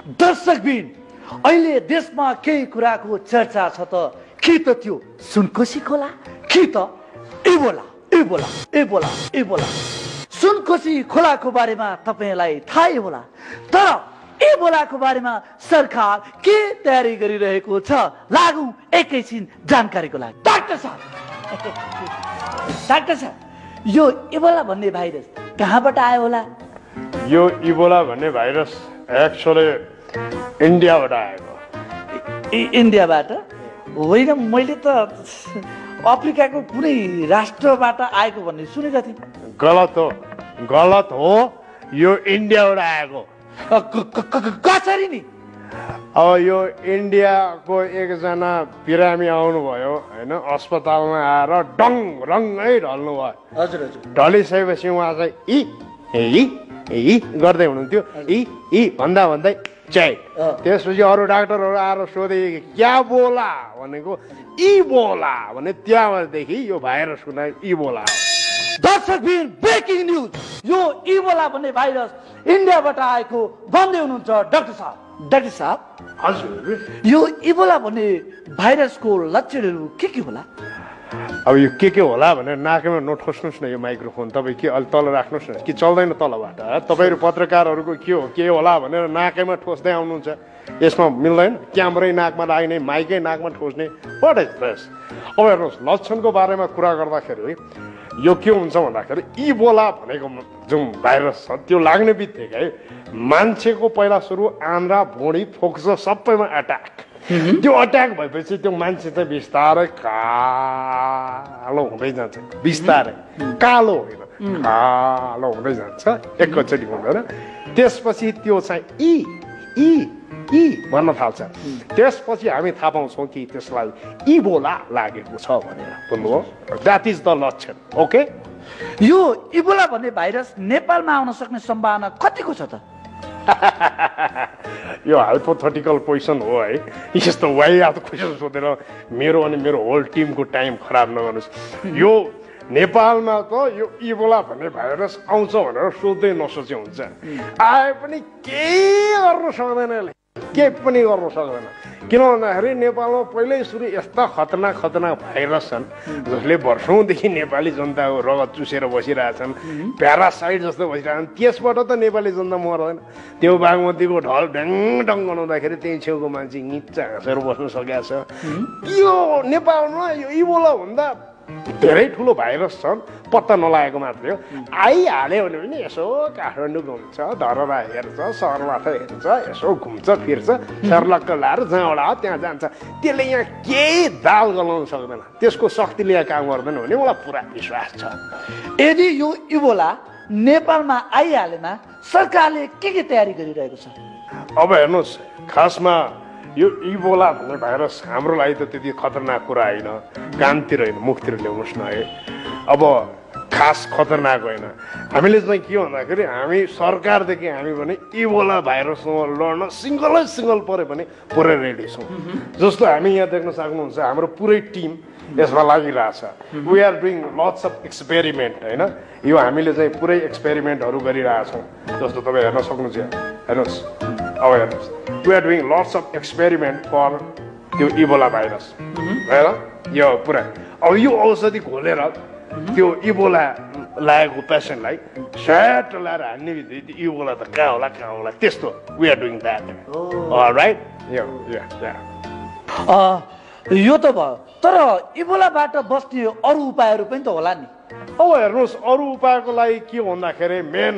दर्शकबिन अहिले देशमा केही कुराको चर्चा छ त कि त त्यो सुनकोशी खोला कि त Ebola Ebola Ebola Ebola Sunkoshi खोलाको बारेमा तपाईलाई थाहै होला तर इबोलाको बारेमा सरकार के तयारी गरिरहेको छ लागौं एकैछिन जानकारीको लागि डाक्टर साहब यो इबोला भन्ने भाइरस कहाँबाट आयो होला यो इबोला भन्ने भाइरस एक्चुअली इन्डियाबाट आएको इन्डियाबाट होइन मैले त अफ्रिकाको कुनै राष्ट्रबाट आएको भन्ने सुनेको थिएँ गलत हो यो इन्डियाबाट आएको कसरी नि अब यो इन्डियाको एकजना बिरामी आउनुभयो होइन अस्पतालमा आएर डङ रङ्गै ढल्नु भयो हजुर ढलिसकेपछि उहाँ चाहिँ गर्दै हुनुहुन्थ्यो भन्दै चाहिँ त्यसपछि अरू डाक्टरहरू आएर सोधे क्या बोला भनेको इबोला भने त्यहाँदेखि यो भाइरसको नाम इबोला हो दर्शकबिन ब्रेकिङ न्युज यो इबोला भन्ने भाइरस इन्डियाबाट आएको भन्दै हुनुहुन्छ डाक्टर साहब हजुर यो इबोला भन्ने भाइरसको लक्षणहरू के होला अब यो के होला भनेर नाकैमा नठोस्नुहोस् न यो माइक्रोफोन तपाईँ के अलि तल राख्नुहोस् न कि चल्दैन तलबाट तपाईँहरू पत्रकारहरूको के होला भनेर नाकैमा ठोस्दै आउनुहुन्छ यसमा मिल्दैन क्यामेरै नाकमा लाग्ने माइकै नाकमा ठोस्ने वाट इज दिस अब हेर्नुहोस् लक्षणको बारेमा कुरा गर्दाखेरि यो के हुन्छ भन्दाखेरि इबोला भनेको जुन भाइरस छ त्यो लाग्ने बित्तिकै मान्छेको पहिला सुरु आन्द्रा भुँडी फोक्सो सबैमा अट्याक त्यो अट्याक भएपछि त्यो मान्छे चाहिँ बिस्तारै कालो हुँदै जान्छ बिस्तारै कालो होइन कालो हुँदै जान्छ एकैचोटि हुँदैन त्यसपछि त्यो चाहिँ ई भन्न थाल्छ त्यसपछि हामी थाहा पाउँछौँ कि त्यसलाई इबोला लागेको छ भनेर बुझ्नुभयो द्याट इज द लक्षण ओके यो इबोला भन्ने भाइरस नेपालमा आउन सक्ने सम्भावना कतिको छ त यो हाइपोथेटिकल क्वेसन हो है यस्तो वाइयात क्वेसन सोधेर मेरो अनि मेरो होल टिमको टाइम खराब नगर्नुहोस् यो नेपालमा त यो इबोला भन्ने भाइरस आउँछ भनेर सोध्दै नसोचे हुन्छ आए पनि केही गर्न सक्दैन केही पनि गर्न सक्दैन किन भन्दाखेरि नेपालमा पहिल्यै सुरु यस्ता खतरनाक भाइरस छन् जसले वर्षौँदेखि नेपाली जनताको रगत चुसेर बसिरहेछन् प्यारासाइट जस्तो बसिरहेछन् त्यसबाट त नेपाली जनता मर्दैन त्यो बागमतीको ढल ढ्याङ ढङ गनाउँदाखेरि त्यही छेउको मान्छे निच्चा हाँसेर बस्न सकेको छ यो नेपालमा यो इबोला भन्दा धेरै ठुलो भाइरस छन् पत्ता नलागेको मात्रै हो आइहाल्यो भने पनि यसो काठमाडौँ घुम्छ धरहरा हेर्छ सहरबाट हेर्छ यसो घुम्छ फिर्छ सर्लक्क लाएर जहाँबाट त्यहाँ जान्छ त्यसले यहाँ केही दाल गलाउन सक्दैन त्यसको शक्तिले यहाँ काम गर्दैन भने मलाई पुरा विश्वास छ यदि यो इबोला नेपालमा आइहालेमा सरकारले के तयारी गरिरहेको छ अब हेर्नुहोस् खासमा यो इबोला भन्ने भाइरस हाम्रो लागि त त्यति खतरनाक कुरा होइन कानतिर होइन मुखतिर ल्याउनुहोस् न है अब खास खतरनाक होइन हामीले चाहिँ के भन्दाखेरि हामी सरकारदेखि हामी भने इबोला भाइरससँग लड्न सिङ्गल परे पनि पुरै रेडी छौँ जस्तो हामी यहाँ देख्न सक्नुहुन्छ हाम्रो पुरै टिम यसमा लागिरहेछ we are doing lots of experiment होइन यो हामीले चाहिँ पुरै एक्सपेरिमेन्टहरू गरिरहेछौँ जस्तो तपाईँ हेर्न सक्नुहुन्छ हेर्नुहोस् अब हेर्नुहोस् we are doing lots of experiment for त्यो इबोला भाइरस होइन यो पुरा अब यो औषधि घोलेर त्यो इबोला लागेको पेसेन्टलाई स्याट लगाएर हान्ने बित्तिकै त्यो इबोला त कहाँ होला त्यस्तो we are doing that right यो त भयो तर इबोलाबाट बस्ने अरू उपायहरू पनि त होला नि अब हेर्नुहोस् अरू उपायको लागि के भन्दाखेरि main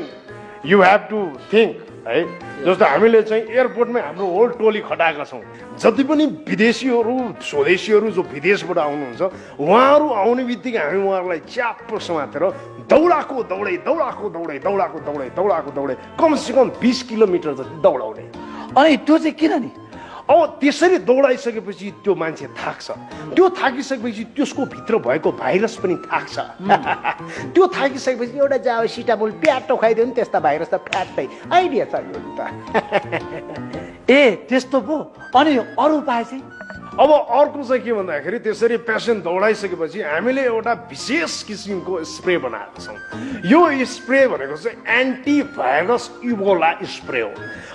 you have to think है जस्तो हामीले चाहिँ एयरपोर्टमै हाम्रो होल टोली खटाएका छौँ जति पनि विदेशीहरू स्वदेशीहरू जो विदेशबाट आउनुहुन्छ उहाँहरू आउने बित्तिकै हामी उहाँहरूलाई च्याप्प समातेर दौडाको दौडै कमसेकम 20 किलोमिटर जति दौडाउने अनि त्यो चाहिँ किन नि अब त्यसरी दौडाइसकेपछि त्यो मान्छे थाक्छ त्यो थाकिसकेपछि त्यसको भित्र भएको भाइरस पनि थाक्छ त्यो थाकिसकेपछि एउटा जाओ सिटामोल प्याटो खाइदियो नि त्यस्ता भाइरस त फ्याट्दै आइडिया छ यो त ए त्यस्तो पो अनि अरू उपाय चाहिँ अब अर्को चाहिँ के भन्दाखेरि त्यसरी पेसेन्ट दौडाइसकेपछि हामीले एउटा विशेष किसिमको स्प्रे बनाएका छौँ। यो स्प्रे भनेको चाहिँ एन्टिभाइरस इबोला स्प्रे हो।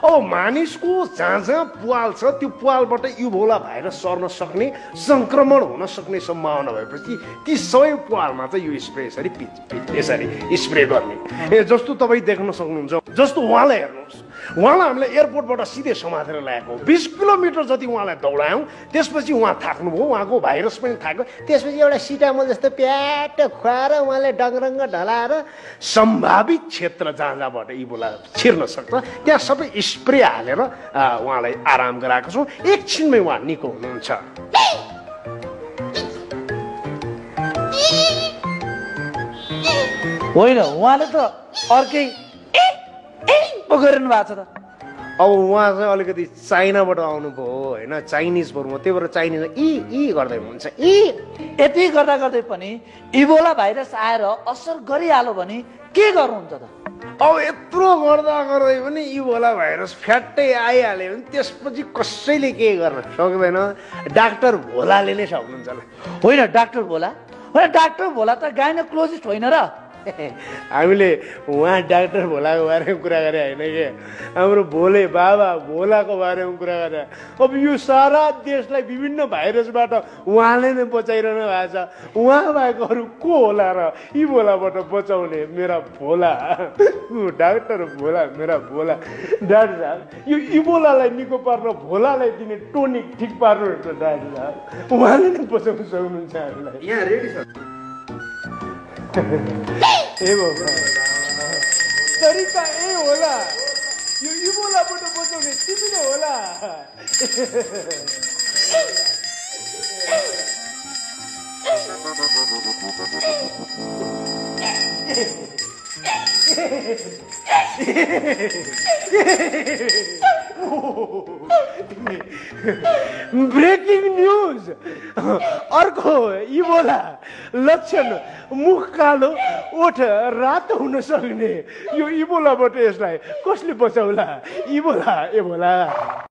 अब मानिसको जहाँ जहाँ पुवाल छ त्यो पुवालबाट इबोला भाइरस सर्न सक्ने, संक्रमण हुन सक्ने सम्भावना भएपछि ती सबै पुवालमा चाहिँ यो स्प्रे यसरी स्प्रे गर्ने। जस्तो तपाईँ देख्न सक्नुहुन्छ, जस्तो उहाँलाई हेर्नुहोस्, उहाँलाई हामीले एयरपोर्टबाट सिधै समातेर ल्याएको 20 किलोमिटर जति उहाँलाई दौडायौँ, त्यसपछि उहाँ थाक्नुभयो, उहाँको भाइरस पनि थाक्यो, त्यसपछि एउटा सिटामोल जस्तो प्याट खुवाएर उहाँले डङरङ्ग ढलाएर सम्भावित क्षेत्र जहाँ जहाँबाट इबोला छिर्न सक्छ त्यहाँ सबै स्प्रे हालेर उहाँलाई आराम गराएको छौँ। एकछिनमै उहाँ निको हुनुहुन्छ। होइन, उहाँले त अर्कै गरिरहनु भएको छ त। अब उहाँ चाहिँ अलिकति चाइनाबाट आउनुभयो होइन, चाइनिज भर्नु, त्यही भएर चाइनिज ई गर्दै हुनुहुन्छ। यति गर्दा गर्दै पनि इबोला भाइरस आएर असर गरिहाल्यो भने के गर्नुहुन्छ त? अब यत्रो गर्दा गर्दै पनि इबोला भाइरस फ्याट्टै आइहाल्यो भने त्यसपछि कसैले के गर्न सक्दैन, डाक्टर भोलाले नै सक्नुहुन्छ होला। होइन डाक्टर भोला, होइन डाक्टर भोला त गाइनोकोलोजिस्ट होइन र? हामीले उहाँ डाक्टर भोलाको बारेमा कुरा गरे होइन कि, हाम्रो भोले बाबा भोलाको बारेमा कुरा गरे। अब यो सारा देशलाई विभिन्न भाइरसबाट उहाँले नै बचाइरहनु भएको छ। उहाँ बाहेक अरू को होला र इबोलाबाट बचाउने? मेरा भोला, डाक्टर भोला, मेरा भोला। डाक्टर साहब, यो इबोलालाई निको पार्न भोलालाई दिने टोनिक ठिक पार्नुहुन्छ डाक्टर साहब, उहाँले नै बचाउनु सक्नुहुन्छ हामीलाई। यहाँ रेडी छ। तरिका होला, यो इबोलाबाट बचाउने तिमी नै होला। ब्रेकिङ न्युज, अर्को इबोला लक्षण मुख कालो, ओठ रातो हुन सक्ने। यो इबोलाबाट यसलाई कसले बचाउला? इबोला